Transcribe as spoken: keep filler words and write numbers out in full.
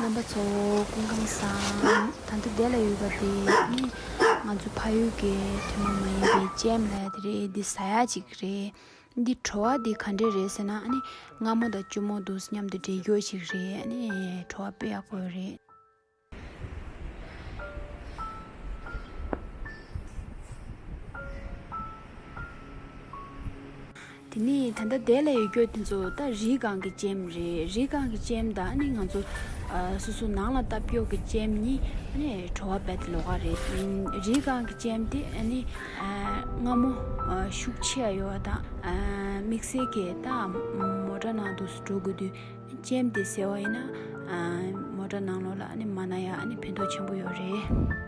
རྣམ་པ་ཚོ་སྐུ་ཁམས་བཟང་། ད་ལྟ་འདི་ལ་ཡོད་པ་དེ་ནི་ང་ཚོ་ཕ་ཡུལ་གྱི་ཐུན་མོང་མ་ཡིན་པའི་ལྕེམ་ལབ་ཡ་དེ་རེད། འདི་ཟ་ཡ་ཅིག་རེད། འདི་བྲོ་བ་འདི་ག་འདྲས་རེད་ཟེར་ན། ཨ་ནི་སྔ་མོ་དང་གཅུང་མོ་འདུག་མཉམ་དུ་འབྲེལ་རྒྱུ་ཞིག་རེད། ཨ་ནི་བྲོ་བ་དཔེ་ཡག་པོ་རེད། དེ་ནས་ད་ལྟ་དེ་ལ་ཡོད་རྒྱུ་དེ་ཚོ་ད་རིའི་སྒང་གི་ལྕེམ་རེད། རིའི་སྒང་གི་ལྕེམ་དང་ཨ་ནི་ང་ཚོ་ཨ་སོ་སོ་ནང་ལ་བཏབ་རྒྱུ་གི་ལྕེམ་གཉིས་ཨ་ནི་བྲོ་བ་རྦད་དེ་ལོགས་ཀ་རེད། ཨ་རིའི་སྒང་གི་ལྕེམ་དེ་ཨ་ནི་ཨ་སྔ་མོ་ཨ་ཤུགས་ཆེ་ཡ་ཡོད་པ་དང་། ཨ་དམིགས་བསལ་གྱི་ད་མོ་ཊ་ནང་དུ་འགྲོ་དགོས་དུས་ལྕེམ་དེ་བཟས་པ་ཡིན་ན་ཨ་མོ་ཊ་ནང་ལོགས་ལ་ཨ་ནི་མ་ན་ཡ་ཨ་ནི་ཕན་ཐོགས་ཆེན་པོ་ཡོད་རེད།